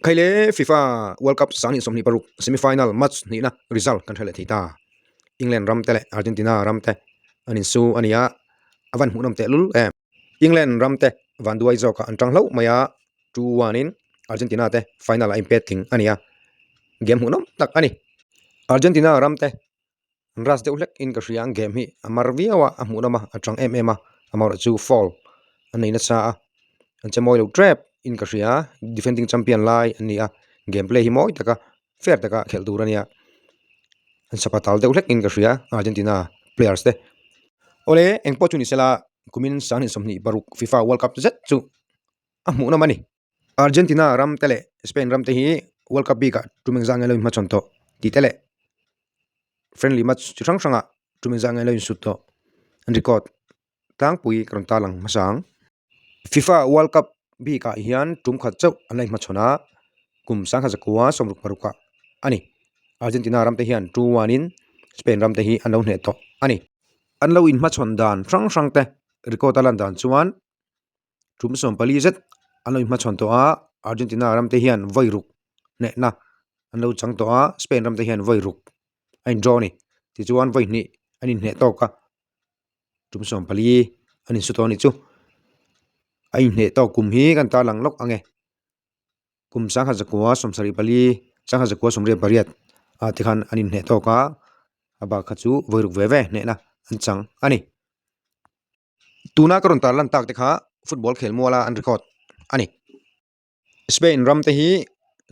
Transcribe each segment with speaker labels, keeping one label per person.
Speaker 1: Khaile FIFA World Cup 2026 semi-final match hnihna result kan hre leh thei ta. England ram te leh Argentina ram te an insu a ni a, a van hmuhnawm tehlul em. England ram te vanduai zawkah an tang hlauh mai a, 2-1 in Argentina te final a inpet tling a ni a, game hmuhnawm tak a ni. Argentina ram te An rush deuh hlek in ka hria ang game hi a mar viau a a hmuhnawm a a tang em em a amaherawh chu foul an nei nasa a an che mawi lo tep in ka hria defending champion lai an ni a game play hi mawi taka fair taka khelh tur a nia an sapa tal deuh hlek in ka hria Argentina players te awle engpawh chu ni sela kumin 2026 FIFA world cup zet chu a hmuhnawm a ni. Argentina ram te leh Spain ram te hi World Cup bikah tum engzah nge lo inhmachhawn tawh tih te leh friendly match chi hrang hrangah tum engzah nge lo insut tawh an record tlangpui ka rawn tarlang hmasa ang. FIFA World Cup bikah hian tum khat chauh an la inhmachhawn a, kum 1906 parukah a ni. Argentina ram te hian 2-1 in Spain ram te hi an lo hneh tawh a ni. An lo inhmachhawn dan hrang hrang te record a lan dan chuan Tum 40 zet an lo inhmachhawn tawh a, Argentina ram te hian vawi ruk hnehna an lo chang tawh a, Spain ram te hian vawi ruk a in draw a ni. Tichuan vawi hnih an inhneh tawk a, tum 40 an insu tawh a nih chu. A inhneh tawk kum hi kan tarlang lawk ang e. Kum 1974, 1988 ah te khan an inhneh tawk a, a bak kha chu vawi ruk ve ve hnehna an chang a ni. Tuna ka rawn tar lan tak te kha football khel muala an record a ni. Spain ram te hi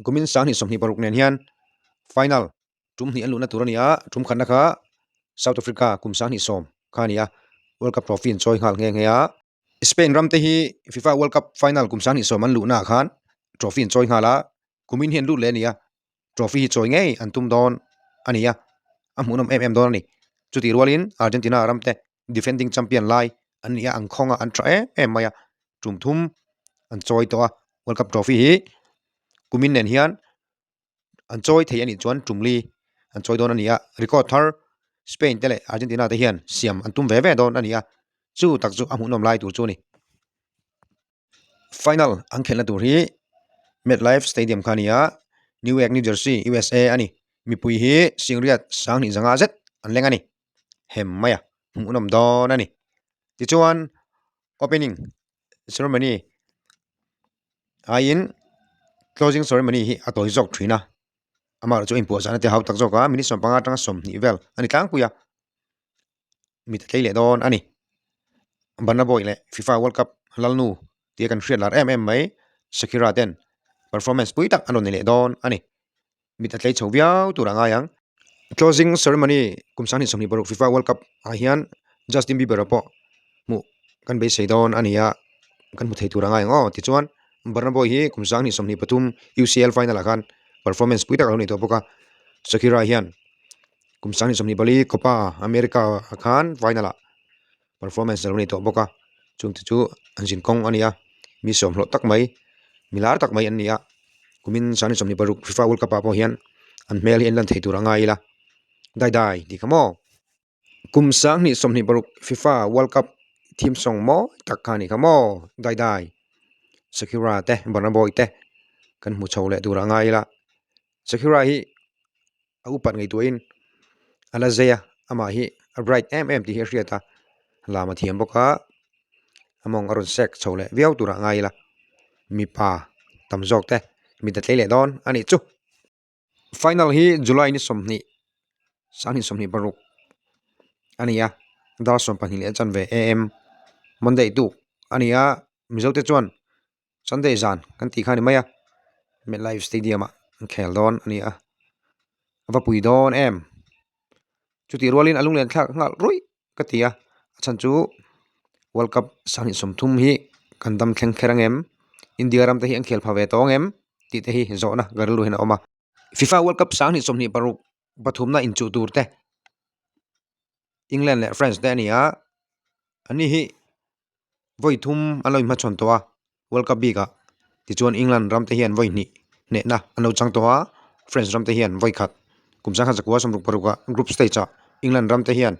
Speaker 1: kumin 2026 nen hian final tum hnih an luhna tur a ni a, tum khatna kha South Africa kum 2010 kha a ni a, World Cup trophy an chawi nghal nghe nghe a. Spain ram te hi FIFA World Cup final kum 2010 an luhnaah khan trophy an chawi nghal a, kumin hi an lut leh a ni a. Trophy hi chawi ngei an tum dawn a ni a, a hmuhnawm em em dawn a ni. Chutih rualin Argentina ram te defending champion lai an ni a, an khawnga an tha em em mai a, tum thum an chawi tawh a, World Cup trophy hi kumin nen hian an chawi thei a nih chuan tum li an chawi dawn a ni a, record thar Spain te leh Argentina te hian siam an tum ve ve dawn a ni a, chu tak chu a hmuhnawm lai tur chu a ni. Final an khelhna tur hi MetLife Stadium kha a ni a, Newark, New Jersey, USA a ni. Mipui hi Singriat 2500 zet an leng a ni. Hem mai a, hmuhnawm dawn a ni. Tichuan opening ceremony aiin closing ceremony hi a tawi zawk thin a, amaherawhchu a inpuahzahna te a hau tak zawk a, minute 15 atanga 20 vel a ni tlangpui a. mit a tlei leh dawn a ni. Burna Boy leh FIFA World Cup lalnu tia kan hriat lar em em mai Shakira ten performance pui tak an rawn nei leh dawn a ni. Mit a tlei chho viau tur a ngai ang. Closing ceremony kum 2026 FIFA World Cup ah hian Justin Bieber a pawh hmuh kan beisei dawn a ni a, kan hmu thei tur a ngai ang aw. Tichuan Burna Boy hi kum 2023 UCL final ah khan performance pui tak a lo nei tawh bawk a, Shakira hian Kum 2024 Copa America ah khan final ah performance a lo nei tawh bawk a, chungte chu an zin kawng a ni a, mi sawmhlawh tak mai, mi lar tak mai an ni a, kumin 2026 FIFA World Cup ah pawh hian an hmel hi an lan thei tur a ngai ila, dai dai tih kha maw. Kum 2026 FIFA World Cup theme song mawi tak kha a nih kha maw, dai dai Shakira te Burna Boy te kan hmu chho leh tur a ngai ila, Shakira hi. a upat ngaihtuahin a la zei a amah hi a bright em em tih hi a hriat a lam a thiam bawk a a mawng a rawn sek chho leh viau turah a ngai ila mipa tam zawk te mit a tlei leh dawn a nih chu. Final hi July ni 20 2026 a ni a dar 12:15 am Monday tuk a ni a Mizo te chuan Sunday zan kan tih kha a ni mai a, MetLife Stadium ah an khel dawn a ni a, a va pui dawn em? Chutih rualin a lunglen thlak nghal ruih ka ti a, a chhan chu World Cup 2030 hi kan dam thleng kher ang em? India ram te hi an khel pha ve tawh ang em? Tih te hi zawhna ka rilru hian a awm a. FIFA World Cup 2026 pathumna inchuh tur te England leh France te a ni a, anni hi vawi thum an lo inhmachhawn tawh a World Cup bikah tichuan England ram te hian vawi hnih hnehna an lo chang tawh a France ram te hian vawi khat kum 1966 ah group stage ah England ram te hian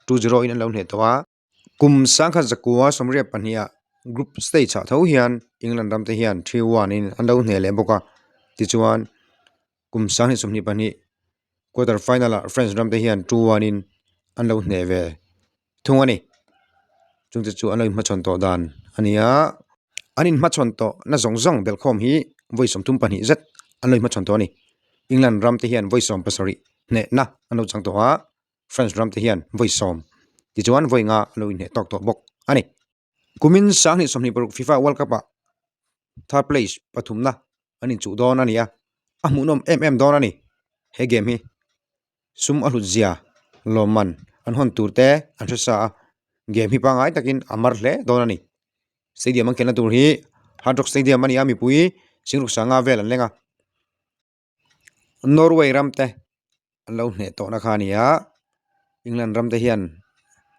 Speaker 1: 2-0 in an lo hneh tawh a kum 1982 ah group stage ah tho hian England ram te hian 3-1 in an lo hneh leh bawk a. Tichuan kum 2022 quarter final ah France ram te hian 2-1 in an lo hneh ve thung a ni. Chungte chu an lo inhmachhawn tawh dan a ni a. An inhmachhawn tawh na zawng zawng belhkhawm hi vawi 32 zet an lo inhmachhawn tawh a ni. England ram te hian vawi 70 hnehna an lo chang tawh a, France ram te hian vawi 10 tichuan vawi nga an lo inhneh tawk tawh bawk a ni. Kumin 2026 FIFA World Cup ah third place pathumna an inchuh dawn a ni a, a hmuhnawm em em dawn a ni. He game hi sum a hlut zia lawmman an hawn tur te an hre sa a, game hi pangngai takin a mar hle dawn a ni. Stadium an khelhna tur hi Hard Rock Stadium a ni a, mipui Singruk sanga vel an leng a. Norway ram te an lo hneh tawhna kha a ni a, England ram te hian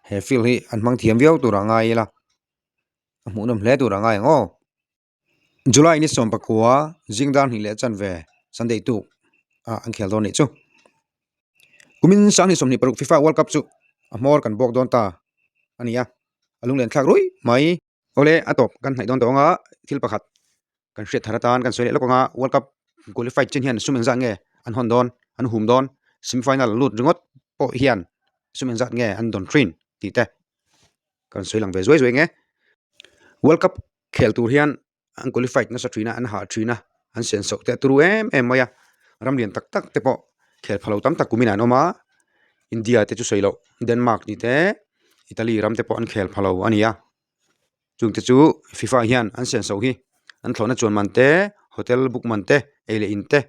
Speaker 1: he field hi an hmang thiam viau tur a ngai ila, a hmuhnawm hle tur a ngai ang aw. July ni 19 zing dar hnih leh chanve Sunday tuk ah an khel dawn anih chu. Kumin 2026 FIFA World Cup chu a hmawr kan bawk dawn ta a ni a, a lunglen thlak ruih mai. Awle a tawp kan hnaih dawn tawh anga thil pakhat kan hriat thar atan kan sawi leh lawk anga World Cup qualified chin hian sum engzat nge an hawn dawn an hum dawn semi final lut ringawt pawh hian sum engzat nge an dawn thin tih te kan sawi lang ve zuai zuai nge. World Cup khel tur hian an qualified nasa thin a an hah thin a an senso te a turu em em mai a ram lian tak tak te pawh khel pha lo tam tak kumin ah an awm a India te chu sawi loh Denmark tih te Italy ram te pawh an khel pha lo a ni a chung te chu FIFA hian an senso hi an thlawhna chuan man te hotel book man te ei leh in te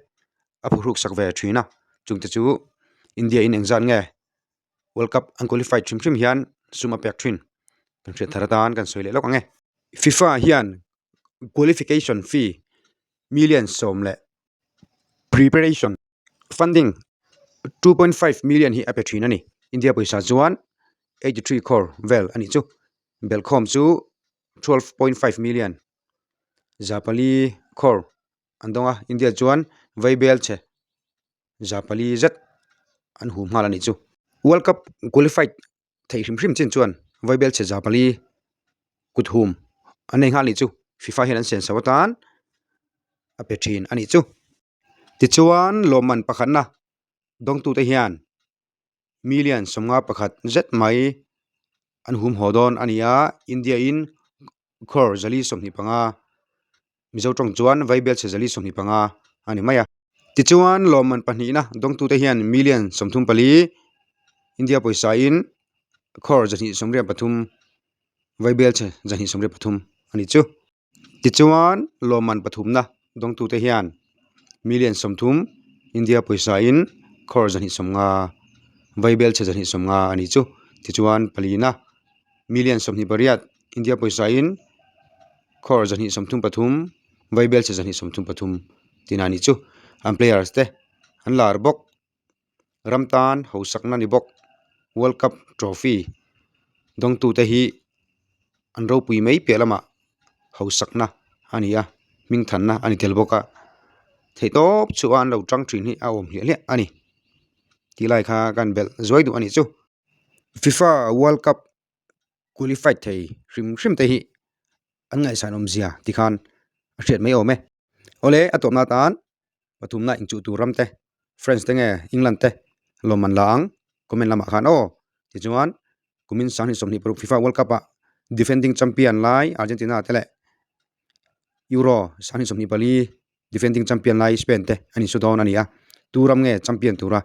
Speaker 1: a phuhruk sak ve thin a chung te chu India in engzat nge World Cup an qualified hrim hrim hian sum a pek thin. Kan hriat thar atan kan sawi leh lawk ang e. FIFA hian qualification fee million 10 leh preparation funding 2.5 million hi a pe thin a ni. India pawisa chuan 83 crore vel a nih chu. Belhkhawm chu 12.5 million 400 crore an dawng a. India chuan vaibel che 400 zet an hum nghal a nih chu. World Cup qualified theih hrim hrim chin chuan vaibel chhe 400 kut hum an nei nghal a nih chu. FIFA hian an senso atan a pe thin a nih chu. Tichuan lawmman pakhatna dawngtute hian million 51 zet mai an hum haw dawn a ni a. India in crore 425 Mizo tawng chuan vaibel chhe 425 a ni mai a. Tichuan lawmman pahnihna dawngtute hian million 34 India pawisa in crore 273 vaibel chhe 273 a ni chu. Tichuan lawmman pathumna dawngtute hian million 30 India pawisa in crore 250 vaibel chhe 250 a ni chu. Tichuan palina million 28 India pawisa in crore 233 vaibel chhe 233 tihna a nih chu. An players te an lar bawk ram tan hausakna ni bawk world cup trophy dawngtute hi an ropui mai piah lamah hausakna a ni a hming thanna a ni tel bawk a theih tawp chu a an lo tang thin hi a awm hliah hliah a ni tih lai kha kan belh zuai duh a nih chu. FIFA world cup qualified thei hrim hrim te hi an ngaihsan awmzia tikhan a hriat mai awm e. Awle a tawpna atan pathumna inchuh tur ram te France te nge England te lawmman la ang comment lamah khan aw tichuan kumin 2026 FIFA World Cup ah defending champion lai Argentina te leh Euro 2024 defending champion lai Spain te an insu dawn a ni a tu ram nge champion tura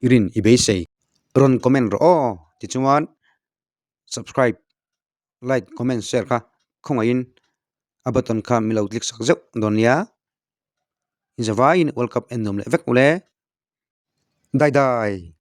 Speaker 1: i rin i beisei rawn comment rawh aw tichuan subscribe like comment share kha khawngaihin a button kha min lo click sak zeuh dawn nia zavaiin world cup en nuam leh vek ule dai dai.